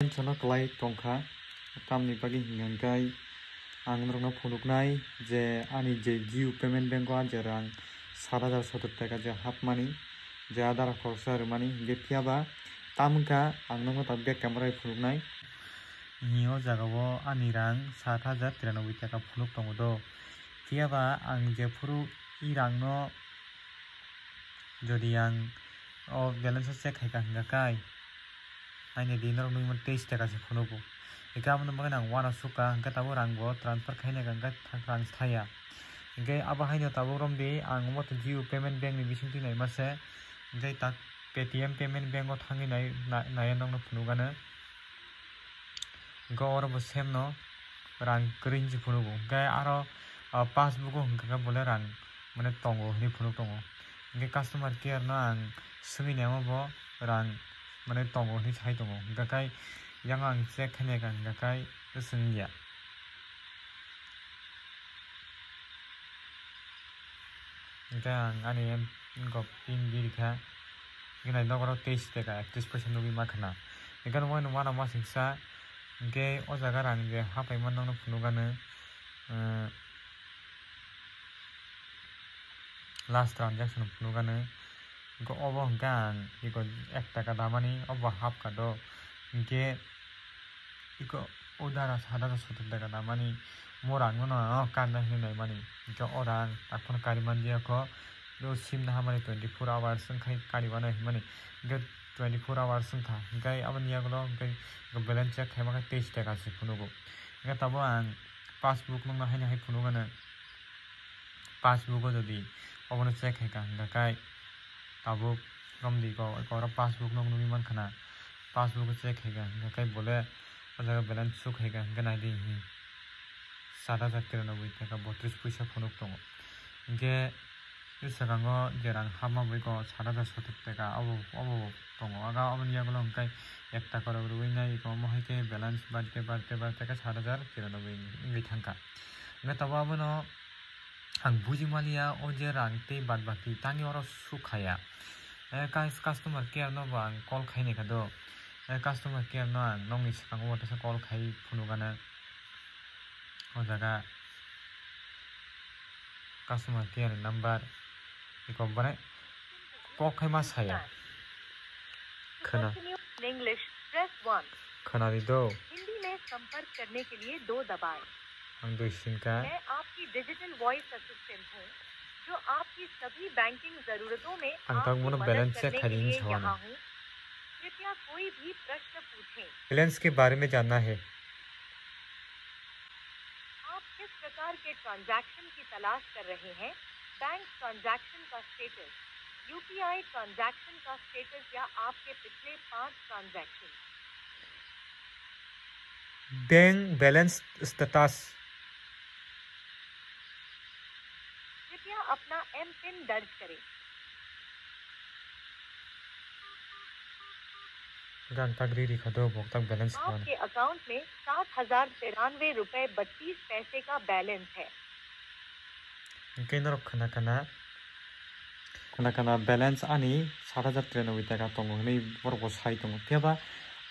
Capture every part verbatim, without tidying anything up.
Tension o kwlai tongkha, tamni bagwi hwnkha hwnkhe ang norokno phunuknai je ani je Jio Payment Bank o je rang sat hajar sotor taka je hapmani, je Aadhaar khoroksa rwmani, hwnkhe phiyaba tamo wngkha ang nokno tabuk back camera bai phunuknai. Ni o jaga o ani rang sat hajar tiranoboi taka phunuk tongo do. Phiyaba ang jephuru i rang no jodi ang o balance o check khaika hwnkha kai, naina di norok nugwi mano teis taka se phunugo. Hwnkhe aboni bagwi ang uanasukha, hwnkhe tabuk rang bo transfer khaina hwnkha hwnkhe rang thaya. Hwnkhe abo haino tabuk romdi ang omo to Jio Payment Bank ni bisingtwi naima se, hwnkhe tak Paytm Payment Bank o thangwi nai, nai, naiya nokno phunukgano. Hwnkhe oro bo same no rang kwrwi hinwi phunugo. Hwnkhe aro, ah, passbook o hwnkha khe bole rang mane tongo hinwi phunuk tongo. Hwnkhe customer care no ang swngwi naima bo rang mane tongo hinwi sai tongo. Hwnkha khe yang ang check khaina hwnkha khe swngya. Hwnkhe ang ani M-, go pin di rikha. Hwnkhe nai nokaro teis taka ekatris poisa nugwi mankha na. Hwnkhe nukmano uanama singsa. Hwnkhe o jaga rang je hapaima nokno phunukgano, eh, last transaction phunukgano. Hwnkhe obo hwnkhe ang eko ek taka damani obo hapkha do. Hwnkhe eko o dara sat hajar sotor taka damani mo rang no, no, no, karna hinwi naimani. Hwnkhe o rang takhorno kari manliya kho. Do sim naharmani twenty four hours wngkhai kari mano hinmani. Hwnkhe twenty four hours wngkha. Hwnkhe aboni yagulo hwnkhe balance check khaima khe teis taka se phunugo. Hwnkhe tabuk ang passbook nokno haino hai phunukgano. Passbook o jodi obono check khaika hwnkha khe tabuk romdi ko, ko oro passbook nok nugwi mankha na. Passbook o check khaika hwnkha khe bole o jaga balance show khaika hwnkhe naidi hi sat hajar tiranoboi taka botris poisa phunuk tongo. Hwnkhe swkango je rang hapma bai ko sat hajar sotor taka obo, obo tongo. Aga aboni yagulo hwnkhe ek taka rok rwui nai eko omo hai khe balance barte, barte, barte khe sat hajar tiranoboi wngwi thangkha. Hwnkhe tabuk abono ang buji maliya, o je rang tei bad baki tangwi oro suk khaya. Eh, kas-, customer care no bo ang call khai naikha do. Eh, customer care no ang nokni swkango o teisa call khai phunukgana. O jaga customer care ni number eko bore kok khai ma saya. Khwna. English, press one. Khwnadi do. Hindi में संपर्क करने के लिए दो दबाएं। Ang dui sinkha. मैं आपकी digital voice assistant हूँ, जो आपकी सभी बैंकिंग जरूरतों में Ang आपकी tang mono मदद balance check करने के लिए khaidi hinwi sawano. यहाँ हूँ। कृपया कोई भी प्रश्न पूछें। Balance ke bare mein janna hai. आप किस प्रकार के ट्रांजैक्शन की तलाश कर रहे हैं? बैंक ट्रांजैक्शन का स्टेटस, यूपीआई ट्रांजैक्शन का स्टेटस या आपके पिछले पांच ट्रांजैक्शन? Bank balance status. कृपया अपना एमपिन दर्ज करें। Gang tak ri ri kha do, bok tak balance kha. आपके अकाउंट में सात हजार तिरानवे रुपए बत्तीस पैसे का बैलेंस है। Hwnkhe norok khwna khwna, khwna khwna balance ani sat hajar tiranoboi taka tongo hinwi borok bo sai tongo. Phiya ba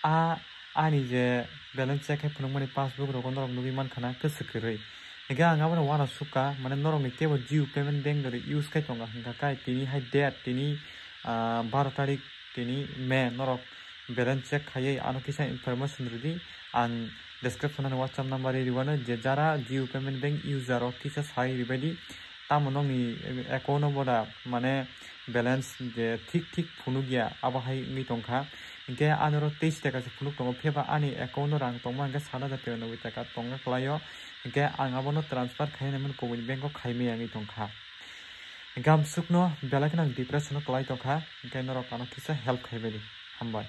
a ani je balance check khai phunukmani passbook rogo norok nugwi mankha na kwswk kwrwi. Hwnkhe ang abono uanasukha, mane norokni teibo Jio Payment Bank dori use khai tongo hwnkha khe tini hai date tini, ah, baro tarik tini May norok balance check khaiwi ano kisa information rwdi. Ang description o WhatsApp number ri rwano je jara Jio Payment Bank user rok kisa sai rwbaidi. Tamo nokni account o boda mane balance je thik thik phunukya abo hai wngwi tongkha. Hwnkhe ani oro teis taka se phunuk tongo, phiya ba ani account o rang tongma hwnkhe sat hajar tiranoboi taka tongna kwlaio. Hwnkhe ang abono transfer khaina mano kubuni bank o khaimaya wngwi tongkha. Hwnkhe amsukno belai kheno ang depression o kwlai tongkha, hwnkhe norok ano kisa help khaibaidi. Hambai.